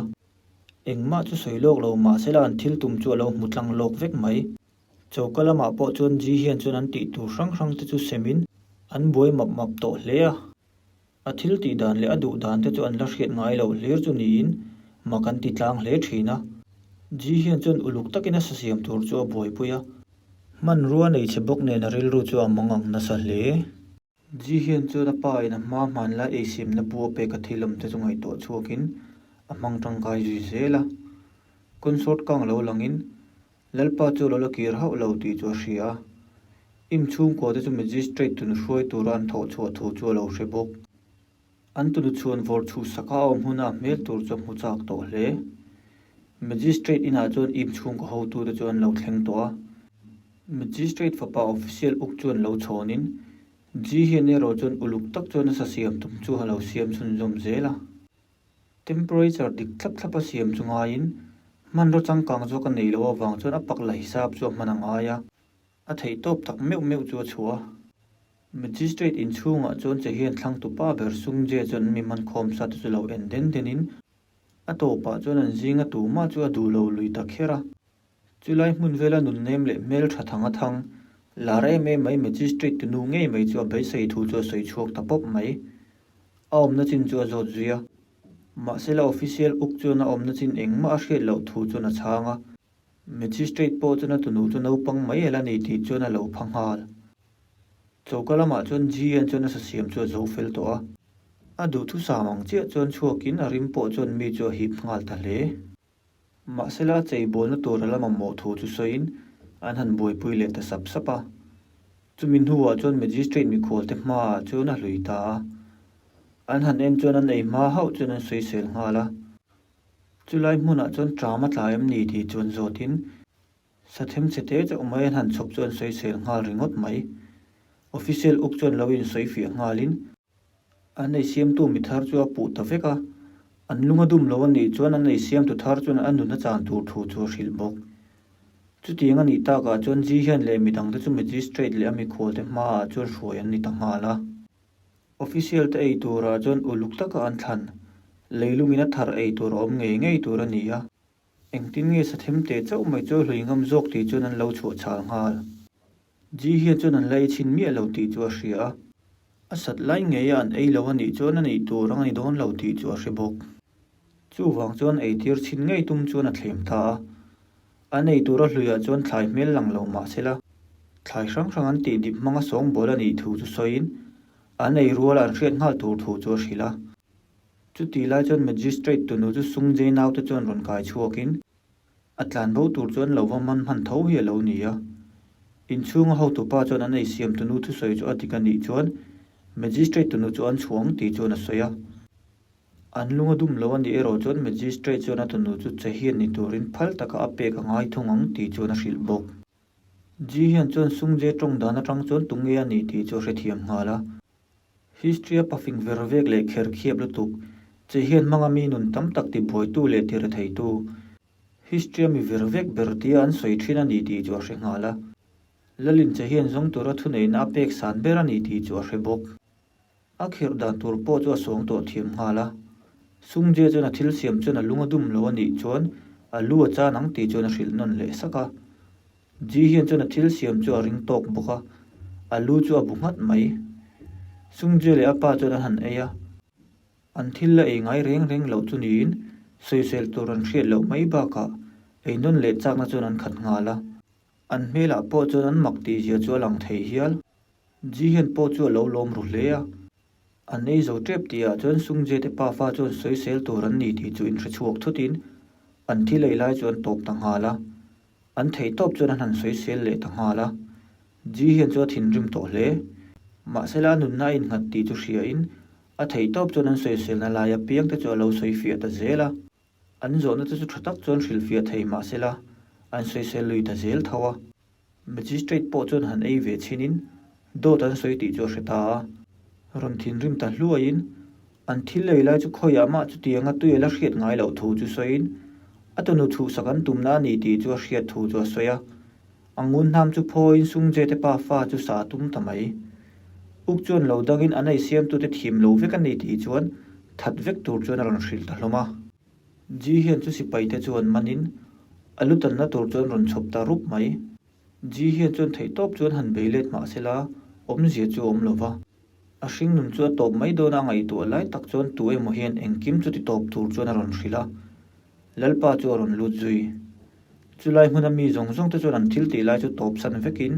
Engmah chu sawi lawk lo mahsela an thil tum chu a lo hmu tlang lawk vek mai. Choka lamah pawh chuan Ji hian chuan an tih tur hrang hrang te chu semin an buai map map tawh hle a. A thil tih dan leh a duh dan te chu an la hriat ngai loh hlir chu niin mak an ti tlang hle thin a. Ji hian chuan uluk takin a sa siam tur chu a buaipui a. Hmanrua nei che bawk nen a rilru chu a mang ang nasa hle. Ji hian chuan a pa in a hma hmanlai eisimna bu a pek a thil awm te chu ngaihtuah chhuakin a hmang tangkai zui zel a. Consort kang lo langin Lalpa chu a lo la kir hauh lo tih chu a hria a. Im chhungkua te chu magistrate tunu hruai tura an thawh chhuah thu chu a lo hre bawk. An tunu chhuan vawr chhuh saka a awm huna a hmel tur chu a hmu chak tawh hle. Magistrate inah chuan im chhungkaw hotute chu an lo thleng tawh a. Magistrate fapa official uk chuan lo chhawnin, Ji hian erawh chuan uluk tak chuan a sa siam tum chu a lo siam chhunzawm zel a. Temperature dik thlap thlap a siam chu ngaiin, hmanraw changkang zawk a neih loh avang chuan a pak la hisap chu a hman a ngai a. A theihtawp tak meuh meuh chu a chhuah a. Magistrate inchhungah chuan che hian thlangtu pa ber Sungje chuan an mi hmankhawm sa te chu lo en den den in, a tawpah chuan an zinga tumah chu a duh lo lui ta kher a. Chulai hmun vela nunnem leh hmel tha thang a thang. Lar em em mai Magistrate tunu ngei mai chu a beisei thu chu a sawi chhuak ta pawp mai. A awmna chin chu a zawt zui a. Mahsela official uk chuan a awmna chin engmah a hriat loh thu chuan a chhang a. Magistrate pawh chuan a tunu chu naupang mai a la ni tih chuan a lo pha nghal. Choka lamah chuan GN chuan a sa siam chu a zo fel tawh a. A duhthusam ang chiah chuan chhuakin a rim pawh chuan mi chu a hip nghal ta hle. Mahsela a cheibawlna tur a la mamawh thu chu sawiin an han buaipui leh ta sap sap a. Chumi hnuah chuan Magistrate mikhualte hmaah chuan a hlui ta a. An han en chuan an ei hma hauh chuan an sawisel nghal a. Chulai hmunah chuan ṭam a tla em ni tih chuan zawtin Sathem chhe te chauh mai an han chhawp chu an sawisel nghal ringawt mai. Official uk chuan lo insawifiah nghalin An ei siamtu mi thar chu a puh ta vek a, an lung a dum lo a nih chuan an ei siamtu thar chuan a nun a chan tur thu chu a hrilh bawk. Chutiang a nih takah chuan Ji hian leh midangte chu magistrate leh a mikhualte hmaah chuan hruai an ni ta nghal a. Official te ei turah chuan uluk taka an thlan, leilungin a thar ei tur a awm ngei ngei tur a ni a. Engtin nge sathem teh chauh mai chu a hlui ngam zawk tih chuan an lo chhuah chhal nghal. Ji hian chuan an la ei chhin miah lo tih chu a hria a, a sat lai ngei a an ei lo a nih chuan a nih tur ang a ni dawn lo tih chu a hre bawk. Chuvang chuan ei tir chhin ngei tum chuan a thlem ta a, an ei tur a hluiah chuan thlai hmel lang lo mah se la, thlai hrang hrang an tih dip hmanga sawngbawl a nih thu chu sawiin an ei ruala an hriat nghal tur thu chu a hrilh a. Chutih lai chuan Magistrate tunu chu Sungjae naute chuan rawn kai chhuakin A tlan bo tur chuan lo va man hman tho hi a lo ni a. Inchhunga hotupa chuan an ei siam tunu thusawi chu a dik a nih chuan Magistrate tunu chu an chhuang tih chuan a sawi a. An lung a dum lo a nih erawh chuan Magistrate chuan a tunu chu che hian ni turin phal taka a pek a ngai thung ang tih chuan a hrilh bawk. Ji hian chuan Sungjae tawng dan atang chuan tunge a nih tih chu a hrethiam nghal a. History-a pafing ver vek leh kher khiap lutuk che hian hmanga mi nun tam tak tibuaitu leh tiretheitu History-a mi ver vek ber tia an sawi thin a ni tih chu a hre nghal a. Lalin che hian zawng tura thuneihna a pek san ber a ni tih chu a hre bawk. A khirh dan tur pawh chu a sawng tawh thiam nghal a. Sungjae chuan a thil siam chuan a lung a dum lo a nih chuan a lu a chan ang tih chuan a hrilh nawn leh sak a. Ji hian chuan a thil siam chu a ring tawk bawk a, a lu chu a bu nghat mai. Sungjae leh a pa chuan an han ei a, an thil la ei ngai reng reng loh chu niin sawisel tur an hriat loh mai bakah ei nawn leh chakna chuan an khat nghal a, an hmelah pawh chuan an mak tih zia chu a lang thei hial. Ji hian pawh chu a lo lawm ru hle a, an ei zo tep tihah chuan Sungjae te pafa chuan sawisel tur an ni tih chu inhre chhuak thutin an thil ei lai chu an tawp ta nghal a. An theih tawp chuan an han sawisel leh ta nghal a, Ji hian chu a thinrim tawh hle. Mahsela a nunna a innghat tih chu hriain a theih tawp chuan an sawiselna lai apiang te chu a lo sawifiah ta zel a. An zawhna te chu tha tak chuan hrilhfiah thei mahsela an sawisel lui ta zel tho a. Magistrate pawh chuan han ei ve chhinin dawt an sawi tih chu a hre ta a. Rawn thinrim ta hluaiin an thil ei lai chu khawiah mah chutianga tui a la hriat ngai loh thu chu sawiin a tunu chhuhsak an tumna a ni tih chu a hriat thu chu a sawi a. A ngun hnam chu phawiin Sungjae te pa fa chu sa a tum ta mai. Uk chuan lo dangin an ei siamtute thim lo vek a ni tih chuan that vek tur chuan a rawn hrilh ta hlawm a. Ji hian chu sipai te chuan manin a lu tanna tur chuan rawn chhawp ta rup mai. Ji hian chuan theihtawp chuan han bei let mah sela awmzia chu a awm lo va. A hring nun chu a tawp mai dawn a ngaihtuah lai tak chuan tu emaw hian engkim chu ti tawp tur chuan a rawn hrilh a. Lalpa chu a rawn lut zui. Chulai hmuna mi zawng zawng te chuan an thil tih lai chu tawp san vekin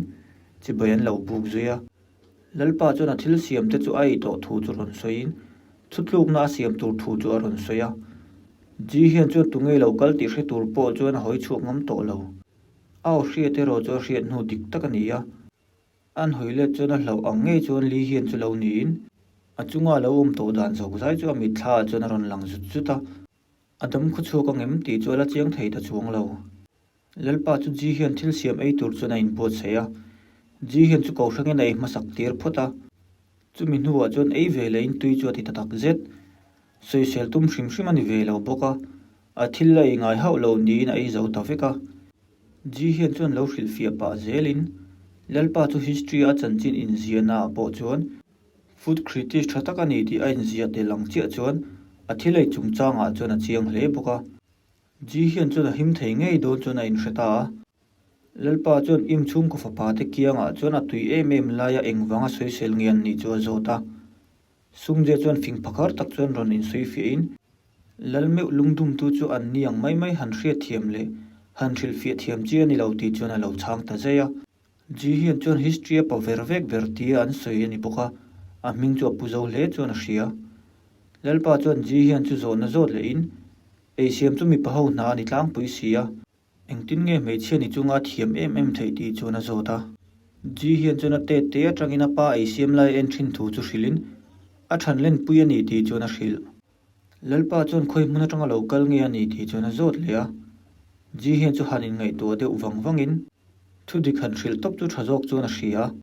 chibai an lo buk zui a. Lalpa chuan a thil siam te chu a ei tawh thu chu rawn sawiin thutlukna a siam tur thu chu a rawn sawi a. Ji hian chuan tunge lo kal tih hre tur pawh chuan a hawi chhuak ngam tawh lo. A aw hriat erawh chu a hriat hnu dik tak a ni a. An hawi let chuan a hlauh ang ngei chuan Li hian chu lo niin a chunga a lo awm tawh dan zawk zai chu a mitthla ah chuan a rawn lang zut zut a. A dam khawchhuak ang em tih chu a la chiang thei ta chuang lo. Lalpa chu Ji hian thil siam ei tur chuan a inbuatsaih a. Ji hian chu kohrangin a ei hmasak tir phawt a. Chumi hnuah chuan ei ve leh in tui chu a ti ta tak zet. Sawisel tum hrim hrim a ni ve lo bawk a, a thil la ei ngai hauh lo niin a ei zo ta vek a. Ji hian chuan lo hrilhfiah pah zelin Lalpa chu history a chanchin inziahna ah pawh chuan food critic tha tak a ni tih a inziah tel ang chiah chuan a thil ei chungchangah chuan a chiang hle bawk a. Ji hian chuan a him thei ngei dawn chuan a inhre ta a. Lalpa chuan Im chhungkaw fapa te kiangah chuan a tui em em laia engvanga sawisel nge an nih chu a zawt a. Sungje chuan fing phakar tak chuan rawn insawifiahin, Lal meuh lungdumtu chu an ni ang mai mai han hriatthiam leh han hrilhfiah thiam chi a ni lo tih chuan a lo chhang ta zai a. Ji hian chuan history a pa ver vek ber tia an sawi a ni bawk a, a hming chu a pu zo hle chuan a hria. Lalpa chuan Ji hian chu zawhna zawt lehin, Eisiam chu mipa ho hna a ni tlangpui si a, Engtin nge hmeichhia ni chunga a thiam em em theih tih chuan a zawt a. Ji hian chuan a tet te atangin a pa ei siam lai a en thin thu chu hrilhin a than lenpui a ni tih chuan a hrilh. Lalpa chuan khawi hmun atanga lo kal nge a ni tih chuan a zawt leh a. Ji hian chu han inngaihtuah deuh vang vangin thu dik han hrilh tawp chu tha zawk chuan a hria a.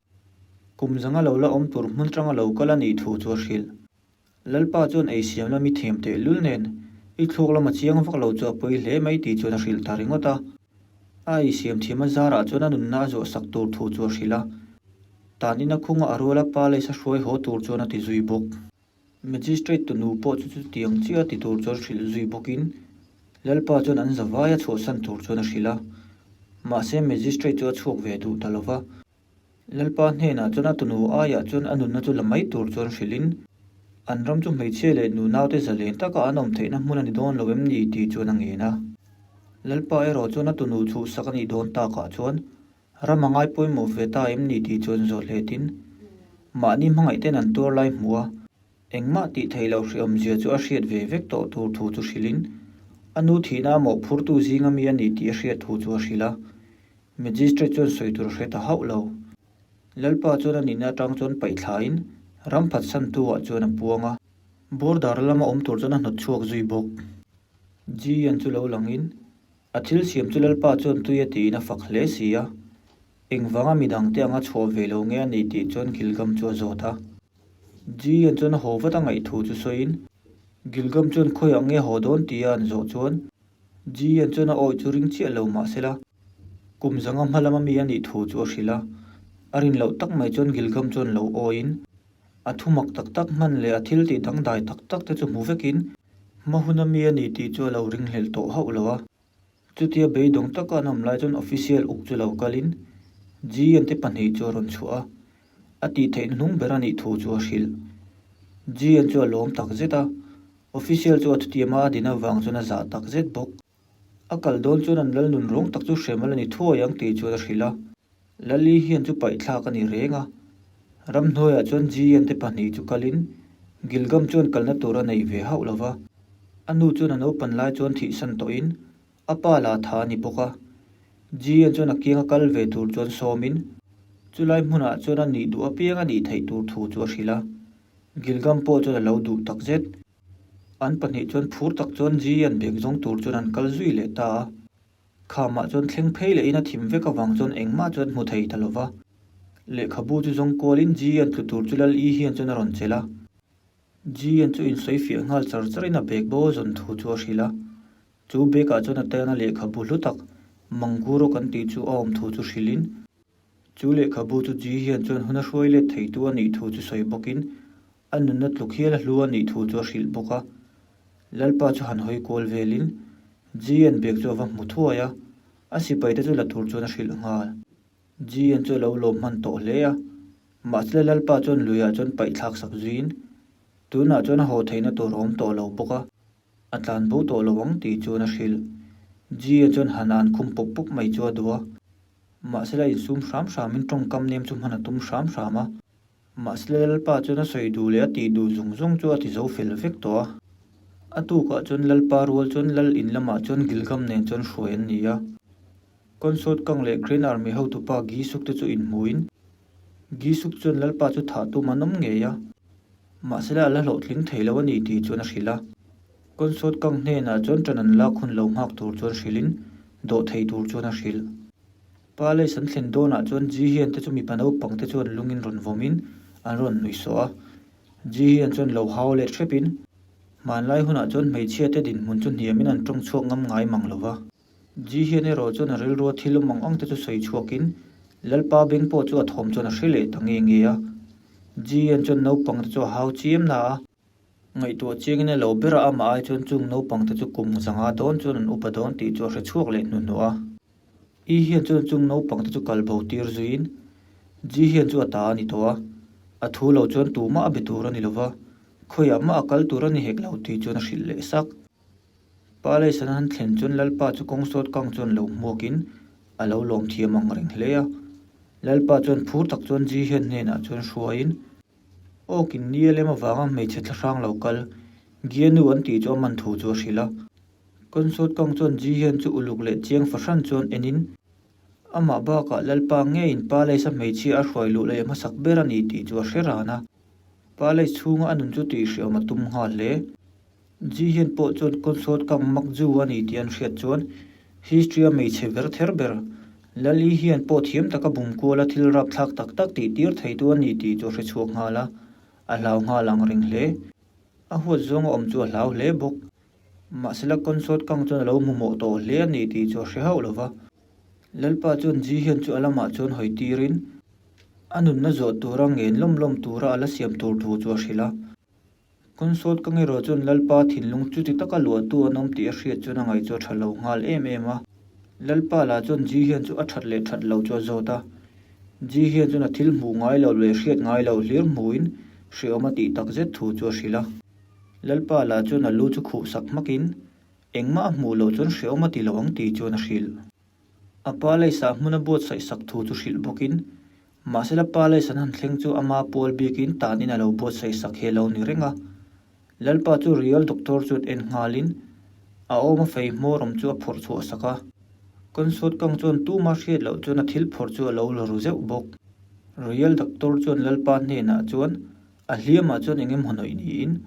Kum zanga lo la awm tur hmun atanga lo kal a nih thu chu a hrilh. Lalpa chuan ei siam lam i thiam teh lul nen, i thluak lama chiang vak lo chu a pawi hle mai tih chuan a hrilh ta ringawt a. A ei siam thiam a zarah chuan a nunna a zuah sak tur thu chu a hrilh a. Tan ina khunga a ruala pa leh sa hruai haw tur chuan a ti zui bawk. Magistrate tunu pawh chu chutiang chiah ti tur chuan hrilh zui bawkin Lalpa chuan an zavai a chhuahsan tur chuan a hrilh a. Mahse Magistrate chu a chhuak ve duh ta lova. Lalpa hnenah chuan a tunu aiah chuan a nunna chu la mai tur chuan hrilhin, an ram chu hmeichhia leh nunaute zalen taka an awm theihna hmun a ni dawn lo em ni tih chuan a ngen a. Lalpa erawh chuan a tunu chhuhsak a nih dawn takah chuan ram a ngai pawimawh ve ta em ni tih chuan zawh hletin, mahni hmangaihten an tuar lai hmuh a, engmah tih theih loh hrehawmzia chu a hriat ve vek tawh tur thu chu hrilhin, a nu thihna a mawhphurtu zinga mi a ni tih a hriat thu chu a hrilh a. Magistrate chuan sawi tur a hre ta hauh lo. Lalpa chuan a nihna atang chuan paih thlain ram phatsantu ah chuan a puang a. Border lama awm tur chuan a hnawt chhuak zui bawk. Gian chu lo langin a thil siam chu Lalpa chuan tui a tiin a fak hle si a. Engvanga midangte anga chhuah ve lo nge a nih tih chuan Gilgam chu a zawt a. Gian chuan a haw vat a ngaih thu chu sawiin Gilgam chuan khawiah nge haw dawn tia an zawh chuan Gian chuan a awih chu ring chiah lo mah sela, kum zanga hma lama mi a nih thu chu a hrilh a. A rin loh tak mai chuan Gilgam chuan lo awiin, a thu mak tak tak hman leh a thil tih dangdai tak tak te chu hmu vekin, hma huna mi a ni tih chu a lo ringhlelh tawh hauh lo a. Chutia beidawng taka an awm lai chuan official uk chu lo kalin, Gian te pahnih chu a rawn chhuah a, a tih theih hnung ber a nih thu chu a hrilh. Gian chu a lawm tak zet a, Official chu a thutiama a din avang chuan a zah tak zet bawk. A kal dawn chuan an lal nun rawng tak chu hrem a la ni thuai ang tih chuan a hrilh a. Lali hian chu paihthlak a ni reng a. Ramhnuaiah chuan Gian te pahnih chu kalin Gilgam chuan kalna tur a nei ve hauh lo va. A nu chuan a naupan lai chuan thihsan tawhin a pa la tha a ni bawk a. Gian chuan a kianga kal ve tur chuan sawmin chulai hmunah chuan a nih duh apiang a nih theih tur thu chu a hrilh a. Gilgam pawh chuan a lo duh tak zet. An pahnih chuan phur tak chuan Ji an bek zawng tur chuan an kal zui leh ta a. Khamah chuan thleng phei lehin a thim vek avang chuan engmah chuan hmu thei ta lo va. Lehkhabu chu zawng kualin Ji an tlu tur chu Lal I hian chuan a rawn chelh a. Ji an chu insawi fiah nghal char charin a bek bo a zawn thu chu a hrilh a. Chu bekah chuan a tana lehkhabu hlu tak Manguro kan tih chu a awm thu chu hrilhin, Chu lehkhabu chu Ji hian chuan hun a hruai let theitu a nih thu chu sawi bawkin a nunna tluk hial a hlu a nih thu chu a hrilh bawk a. Lalpa chu han hawi kual velin Ji an bek chu a va hmu thuai a, a sipaite chu la tur chuan a hrilh nghal. Ji an chu a lo lawm hman tawh hle a, mahse Lalpa chuan luiah chuan paih thlak sak zuiin tunah chuan a haw theihna tur a awm tawh lo bawk a. A tlan bo tawh lo ang tih chuan a hrilh. Ji-a chuan han an khum pawp pawp mai chu a duh a. Mahsela insum hram hramin tawngkam nem chu hman a tum hram hram a. Mahsela Lalpa chuan a sawi duh leh a tih duh zung zung chu a ti zo fel vek tawh a. A tukah chuan Lalpa rual chuan Lal in lamah chuan Gilgam nen chuan hruai an ni a. Consort Kang leh Grand Army hotupa Gisuk te chu inhmuin Gisuk chuan Lalpa chu thah tum an awm ngei a, mahsela a la hlawhtling thei lo a ni tih chuan a hrilh a. Consort Kang hnenah chuan ṭan an lak hun lo nghak tur chuan hrilhin dawh thei tur chuan a hrilh. Palace an thlen dawnah chuan Ji hian te chu mipa naupang te chuan lungin rawn vawmin an rawn nuihsawh a. Ji hian chuan lo hau let hrepin hmanlai hunah chuan hmeichhia te dinhmun chu hniamin an ṭawng chhuak ngam ngai mang lo va. Ji hian erawh chuan a rilrua thil awm ang ang te chu sawi chhuakin Lalpa beng pawh chu a thawm chuan a hre leh ta nge nge a. Ji hian chuan naupang te chu a hau chiam na a. Ngaihtuah chiangin a lo ber a, amah ai chuan chung naupang te chu kum zanga dawn chuan an upa dawn tih chu a hre chhuak leh hnuhnawh a. I hian chuan chung naupang te chu kal bo tir zuiin Ji hian chu a ta a ni tawh a, a thu lo chuan tumah a be tur a ni lova, khawiah mah a kal tur a ni hek lo tih chuan a hrilh leh sak. Palace an han thlen chuan Lalpa chu kawng sawt kang chuan lo hmuakin a lo lawm thiam ang reng hle a. Lalpa chuan phur tak chuan Ji hian hnenah chuan hruaiin, Awkin ni a lem avanga hmeichhe thlahrang lo kal, Gianu an tih chu a man thu chu a hrilh a. Kawnsawt kang chuan Ji hian chu uluk leh chiang fahran chuan enin, amah bakah Lalpa ngeiin Palace-a hmeichhia a hruai luh leh hmasak ber a ni tih chu a hre ran a. Palace chhunga a nun chu tihhriawm a tum nghal hle. Ji hian pawh chuan Kawnsawt kang mak ju a ni tih an hriat chuan history-a hmeichhe ver ther ber Lali hian pawh thiam taka bum kuala thil rapthlak tak tak tih tir theitu a ni tih chu a hre chhuak nghal a, a hlau nghal ang reng hle. A huat zawnga awm chu a hlau hle bawk. Mahsela Consort Kang chuan a lo hmuhmawh tawh hle a ni tih chu a hre hauh lo va. Lalpa chuan Ji hian chu a lamah chuan hawi tirin a nunna zawh tura ngen lawm lawm tura a la siam tur thu chu a hrilh a. Consort Kang erawh chuan Lalpa thinlung chuti taka luahtu an awm tih a hriat chuan a ngaih chu a tha lo nghal em em a. Lalpa lah chuan Ji hian chu a that leh that lo chu a zawt a. Ji hian chuan a thil hmuh ngai lo leh hriat ngai lo hlir hmuhin hreawm a tih takzet thu chu a hrilh a. Lalpa lah chuan a lu chu khuh sak hmakin, Engmah a hmuh loh chuan hreawm a ti lo ang tih chuan a hrilh. A pa leisah hmun a buatsaih sak thu chu hrilh bawkin, mahsela pa leis an han thleng chu ama pual bikin tanin a lo buatsaih sak hi a lo ni reng a. Lalpa chu Rial Doctor chuan en nghalin, a awma fei hmawr awm chu a phawrh chhuah sak a. Kawnsawt kang chuan tuma hriat loh chuan a thil phawrh chu a lo la ru zeuh bawk. Rial Doctor chuan Lalpa hnenah chuan A hliamah chuan eng emaw hnawih niin,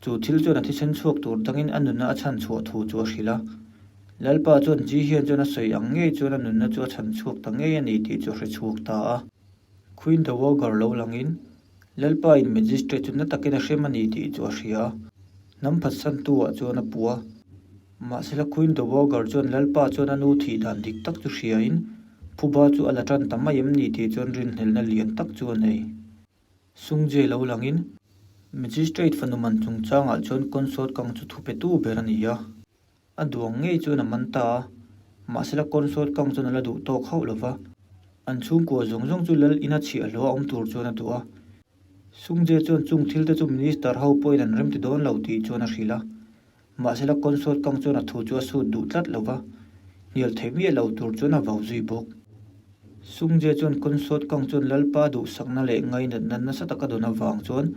chu thil chuan a thisen chhuak tur dangin a nunna a chhan chhuah thu chu a hrilh a. Lalpa chuan Ji hian chuan a sawi ang ngei chuan a nunna chu a chhan chhuak ta ngei a ni tih chu a hre chhuak ta a. Queen Dowager lo langin, Lalpa in Magistrate chu na takin a hrem a ni tih chu a hria a, hnam phatsantu ah chuan a puh a. Mahsela Queen Dowager chuan Lalpa chuan a nu thih dan dik tak chu hriain, phuba chu a la tan ta mai em ni tih chuan rinhlelhna lian tak chu a nei. Sungje lo langin Magistrate fanu man chungchangah chuan Consort Kang chu thupetu ber a ni a, a duang ngei chuan a man ta a, mahsela Consort Kang chuan a la duh tawk hauh lo va, an chhungkua zawng zawng chu lal ina chhiahhlawh a awm tur chuan a duh a. Sungje chuan chung thil te chu Minister ho pawhin an remti dawn lo tih chuan a hrilh a, Mahsela Consort Kang chuan a thu chu a sut duh tlat lo va, hnial theih miah lo tur chuan a vau zui bawk. Sungje chuan Consort Kang chuan Lalpa duhsakna leh ngainatna nasa taka dawn avang chuan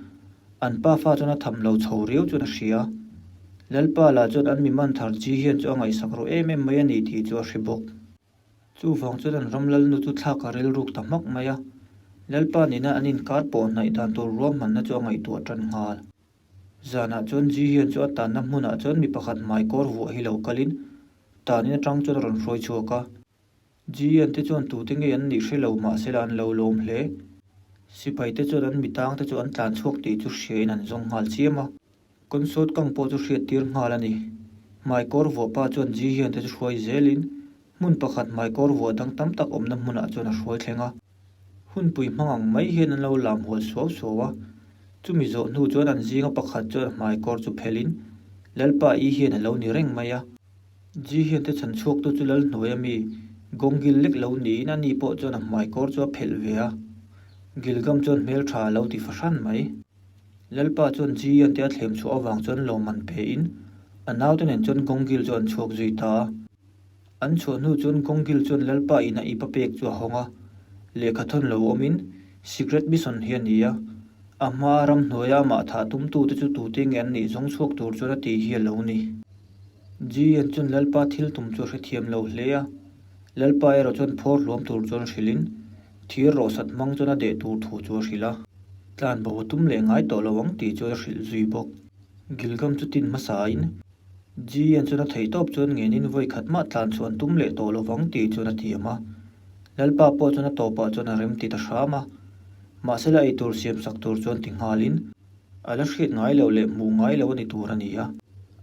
an pa fa chuan a tham lo chho riau chuan a hria. Lalpa lah chuan an mi man thar chi hian chu a ngaihsak ru em em mai a ni tih chu a hre bawk. Chuvang chuan an ram lalnu chu thlak a rilruk ta hmak mai a, Lalpa nena an inkar pawh hnaih dan tur ruahmanna chu a ngaihtuah tan nghal. Zanah chuan Ji hian chu a tanna hmunah chuan mi pakhat hmaikawr vuah hi lo kalin tanin atang chuan a rawn hruai chhuak a. Ji hian te chuan tute ngei an nih hre lo mahsela an lo lawm hle. Sipai te chuan an mitang te chu an tlan chhuak tih chu hriain an zawng nghal chiam a. Kawnsawt kang pawh chu hriat tir nghal a ni. Hmaikawr vuah pa chuan Ji hian te chu hruai zelin hmun pakhat hmaikawr vuah dang tam tak awmna hmunah chuan a hruai thleng a. Hunpui hmang ang mai hian an lo lam hual suau suau a, chumi zawh hnu chuan an zinga pakhat chuan a hmaikawr chu phelhin Lalpa i hian a lo ni reng mai a. Ji hian te chhan chhuaktu chu lal hnuai ami Gawngil lek lo niin ani pawh chuan a hmaikawr chu a phelh ve a, Gilgam chuan hmeltha a lo ti fahran mai. Lalpa chuan Ji hian te a thlem chhuah avang chuan lawmman pein a naute nen chuan Gawngil chu an chhuak zui ta a. An chhuah hnu chuan Gawngil chuan Lalpa in a ip a pek chu a hawng a, lehkha thawn lo awmin Secret Mission hi a ni a, a hmaa ramhnuaia amah thah tumtute chu tute nge an nih zawng chhuak tur chuan a tih hi a lo ni. Jian chuan Lalpa thil tum chu a hrethiam lo hle a, Lalpa erawh chuan phawr hluam tur chuan hrilhin thir rawhsat hmang chuan a deh tur thu chu a hrilh a, tlanbo a tum leh ngai tawh lo ang tih chu a hrilh zui bawk. Gilgam chu tin hmasain Jian chuan a theih tawp chuan ngenin vawi khat mah tlan chu an tum leh tawh lovang tih chuan a tiam a. Lalpa pawh chuan a tawpah chuan a rem ti ta hram a. Mahsela eitur siam sak tur chuan ti nghalin a la hriat ngai loh leh hmuh ngai loh a ni tur a ni a.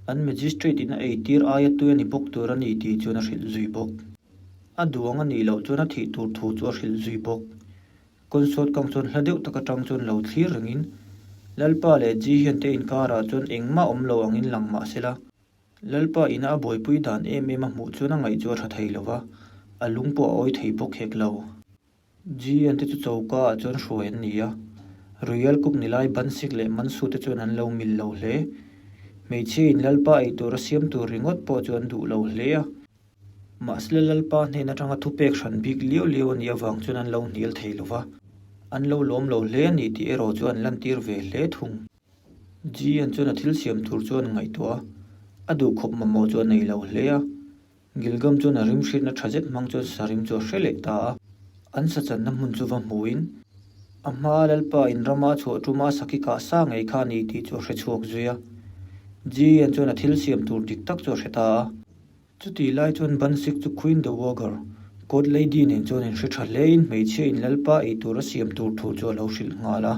An magistrate in a eitir aia tui a ni bawk tur a ni tih chuan a hrilh zui bawk. A duang a nih loh chuan a thih tur thu chu a hrilh zui bawk. Kawnsawt kang chuan hla deuh tak atang chuan lo thlir rengin Lalpa leh Ji hian te inkarah chuan engmah awm lo angin lang mah sela, Lalpa ina a buaipui dan em em a hmuh chuan a ngaih chu a tha thei lo va. A lung pawh a awi thei bawk hek lo. GN te chu choka ah chuan hruai an ni a, Royal Cook ni lai Bansik leh Mansu te chuan an lo mil lo hle. Hmeichhia in Lalpa ei tura siam tur ringawt pawh chu an duh lo hle a. Mahse Lalpa hnen atanga thupek hran bik liau liau a nih avang chuan an lo hnial thei lo va, an lo lawm lo hle a ni tih erawh chu an lantir ve hle thung. GN chuan a thil siam tur chu an ngaihtuah a, a duhkhawp mamawh chu a nei lo hle a. Gilgam chuan a rimhriatna tha zet hmang chuan sarim chu a hre leh ta a, an sachanna hmun chu va hmuin, a hmaa Lalpa in rama chhuah tuma saki kah sa ngei kha a ni tih chu a hre chhuak zui a. Jian chuan a thil siam tur dik tak chu a hre ta a. Chutih lai chuan Bansik chu Queen Dowager, Court Lady nen chuan in hre tha hlein hmeichhia in Lalpa ei tur a siam tur thu chu a lo hrilh nghal a.